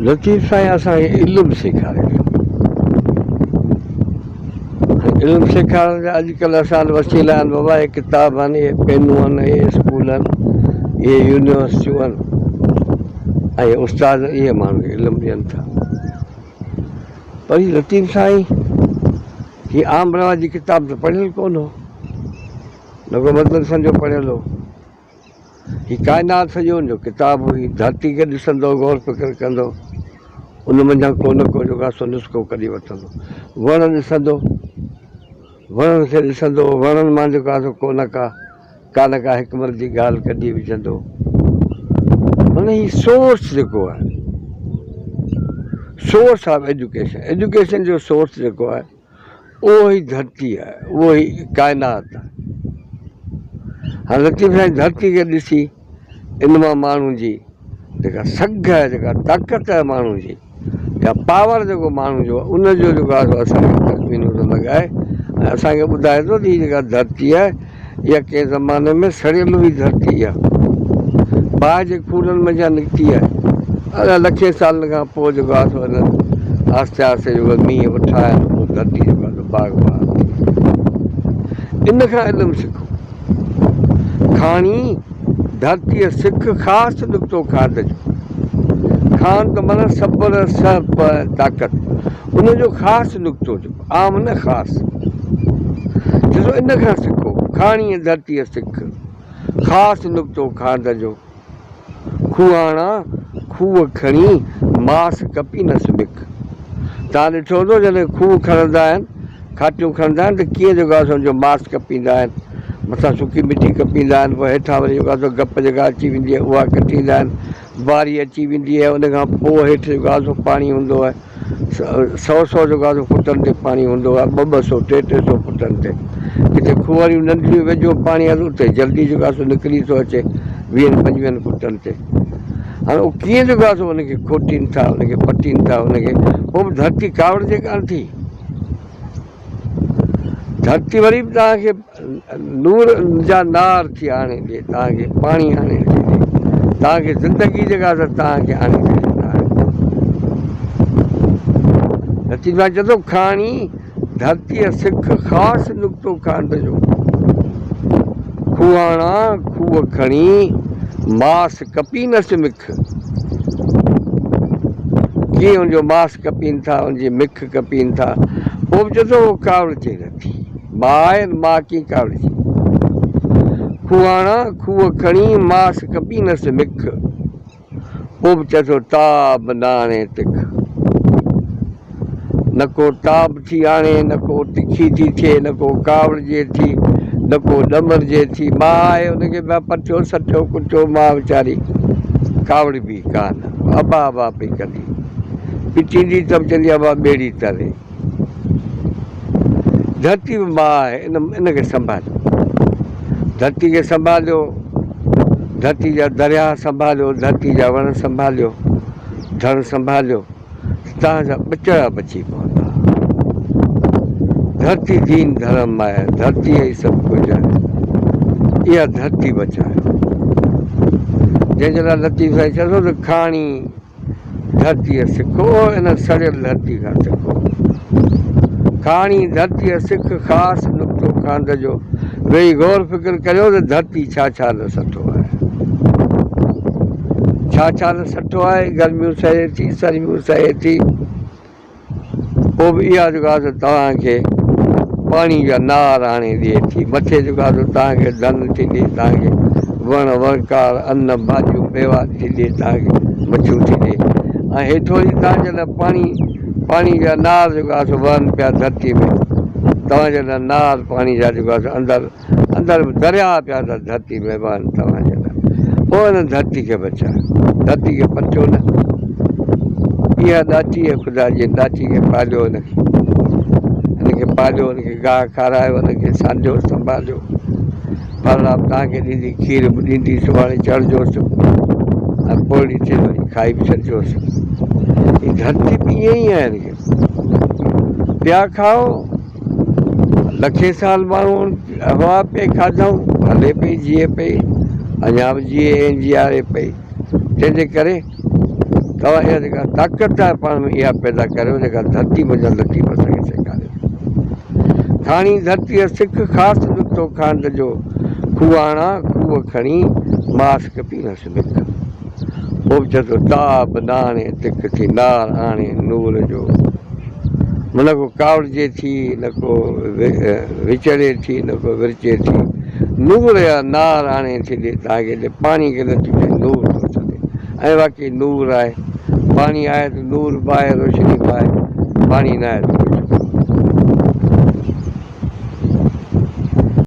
لطيف سائين اسان کي علم سيکاري ٿو. علم سيکارڻ جا اڄڪلهه اسان وٽ وسيلا آهن بابا اهي ڪتاب آهن اهي پينون آهن اهي اسڪول آهن اهي يونيورسٽيون آهن ۽ استاد اهي ماڻهن کي علم ڏين ٿا پر هي لطيف سائين هي عام رواجي ڪتاب ته پڙهيل ڪونه هو نه ڪو مدرسن جو پڙهيل هو. هي ڪائنات سڄو ان جو ڪتاب هئي. ڌرتي کي ڏسندو، غور فڪر ڪندو، ان منجهان ڪو نه ڪو جيڪو آهي سو نسخو ڪڍي وٺندو. وڻ ڏسندو، وڻن کي ڏسندو، وڻن مان جيڪو آهي سو ڪو نه ڪا، ڪا نه ڪا حڪمت جي ڳالهه ڪڍي وجهندو. معنيٰ هي سورس جيڪو آهي، سورس آف ايجوڪيشن، ايجوڪيشن جو سورس جيڪو آهي، اهو ئي ڌرتي آهي، اهو ئي ڪائنات آهي. هاڻ لطيف سائين ڌرتي کي ڏسي ان مان ماڻهو جي جيڪا سگهه آهي، جيڪا طاقت آهي ماڻهو جي يا پاور جيڪو ماڻهو جو آهي ان جو جيڪو آهي سو اسان کي تخمينو ٿو لڳائي ۽ اسان کي ٻڌائي ٿو ته هي جيڪا ڌرتي آهي اها ڪنهن زماني ۾ سڙيل هئي ڌرتي اها باهه جي کورن منجهان نڪتي آهي. اڃا لکين سالن کان پوء جيڪو آهي سو انهن آهستي آهستي جيڪو مينهن وٺا آهن پوء ڌرتي جيڪو آهي سو باغ بهار ٿي. ان کان علم سکو. کاڻي ڌرتيء سک خاص نڪتو کاڌ جو. کان ته معنيٰ صبر، سهپ ۽ طاقت. ان جو خاص نڪتو جيڪو. عام نه خاص. ڏسو ان کان سکو، کاڻيء ڌرتيء سک، خاص نقطو کاڌ جو. کوهاڻا کوهه کڻي، ماس ڪپينس مک. توهان ڏٺو هوندو جڏهن کوهه کڻندا آهن، کاٽيون کڻندا آهن ته ڪيئن جيڪو آهي سو ان جو ماس ڪپيندا آهن. مٿان سڪي مٽي ڪپيندا آهن، پوء هيٺان وري جيڪو آهي سو گپ جيڪا اچي ويندي آهي اها ڪٽيندا آهن. واري اچي ويندي آهي، ان کان پوء هيٺ جيڪو آهي سو پاڻي هوندو آهي. سئو سئو جيڪو آهي سو فٽن تي پاڻي هوندو آهي، ٻه ٻه سئو، ٽي ٽي سئو فٽن تي. ڪٿي کوهه واريون ننڍڙيون ويجهو پاڻي آهي ته اتي جلدي جيڪو آهي سو نڪري ٿو اچي ويهن پنجويهن فٽن تي. هاڻي اهو ڪيئن جيڪو آهي سو ان کي کوٽين ٿا، ان کي پٽين ٿا، ان کي پوء به ڌرتي ڪاوڙجي ڪانه ٿي. ڌرتي وري به توهان کي نور جا نار ٿي آڻي ڏي، توهان کي پاڻي آڻي ٿي ڏي، توهان کي زندگي جيڪا سا توهان کي آڻي ٿي ڏي. لطيف سائين چوي ٿو کاڻي ڌرتيء سک خاص نقطو کانڊ جو، کوهاڻا کوهه کڻي ماس ڪپينس مک. ڪيئن ان جو ماس ڪپين ٿا، ان جي مک ڪپين ٿا، پوء به چئي ٿو هو ڪاوڙجي نه ٿي. ماء آهي نه ماء ڪيئن ڪاوڙجي. کوهاڻا کوهه کڻي ماس ڪپينس مک، پوء به چئي ٿو تاب نه آڻي تک. نه ڪو تاب ٿي آڻي، نه ڪو تکي ٿي ٿئي، نه ڪو ڪاوڙجي ٿي، نه ڪو ڏمرجي ٿي. ماء آهي ان کي پيا پٽيو سٽيو ڪٽيو ماء ويچاري ڪاوڙبي ڪانه، ابا ابا پئي ڪندي. پٽيندي ته به چوندي ابا ٻيڙي تري. ڌرتي به ماء آهي ان ان کي سنڀاليو. ڌرتي کي سنڀاليو، ڌرتي جا درياهه سنڀاليو، ڌرتي جا وڻ سنڀاليو، ڌڻ سنڀاليو. توهان جا ٻچڙا بچي پوندا. ڌرتي دين ڌرم آهي، ڌرتي ئي سڀ ڪجهه آهي. اها ڌرتي بچايو. جنهن جي لاء لطيف سائين چوي ٿو ته کاڻي ڌرتيء سکو، ان سڙيل ڌرتي کان سکو. کاڻي ڌرتيء سک خاص نقطو کاند جو. ويهي غور فڪر ڪريو ته ڌرتي ڇا ڇا نه سٺو آهي. ڇا ڇا نه سٺو آهي، گرميون سهي ٿي، سرميون سهي ٿي، پوء به اها جيڪا آهي سو توهان کي پاڻي جا نار آڻي ڏئي ٿي، مٿي جيڪو آهي سو توهان کي ڌن ٿي ڏئي، توهان کي وڻ وڻڪار، ان، ڀاڄيون، ميوا ٿي ڏئي، توهان کي مڇيون ٿي ڏئي ۽ هيٺ وري توهان جي لاء پاڻي، پاڻي جا نار جيڪو آهي سو وهن پيا ڌرتي ۾، توهان جي لاء نار پاڻي جا جيڪو آهي سو اندر اندر به درياء پيا ٿا ڌرتي ۾ وهن توهان جي لاء. پوء ان ڌرتي کي بچايو. ڌرتي کي پٽيو نه. اها ڏاچي آهي خدا جي ڏاچي کي پاليو ان کي. ان کي پاليو ان کي گاهه کارايو ان کي سانڍيو سنڀاليو. ڦل به توهان کي ڏيندي کير به ڏيندي سڀاڻي چڙهجوس ۽ پوئڙي ٿئي وري کائي به ڇڏجوس. هي ڌرتي به ائين ئي آهي ان کي پيا کائو. لکين سال ماڻهو هئا پئي کاڌائون، هلي پئي جيئي پئي، اڃا به جيئي ۽ جيئاري پئي، تنهن جي ڪري توهان اها جيڪا طاقت آهي پاڻ ۾ اها پيدا ڪريو جيڪا ڌرتي منجهان لطيف اسان کي سيکاري ٿو. کاڻي ڌرتيء سک خاص نڪتو کانڊ جو کوهه آڻا کوهه کڻي ماس ڪپي نس مک. پوء به چئي ٿو تاب ناڻي تک ٿي نار آڻي نور جو. نه ڪو ڪاوڙجي ٿي نه ڪو وچڙي ٿي نه ڪو ورچي ٿي. نور يا نار آڻي ٿي ڏي توهان کي ڏي پاڻي کي نٿي چئي نور ٿو سڏي ۽ واقعي نور آهي. پاڻي آهي ته نور به آهي روشني به آهي پاڻي ناهي ته ڪجهه به.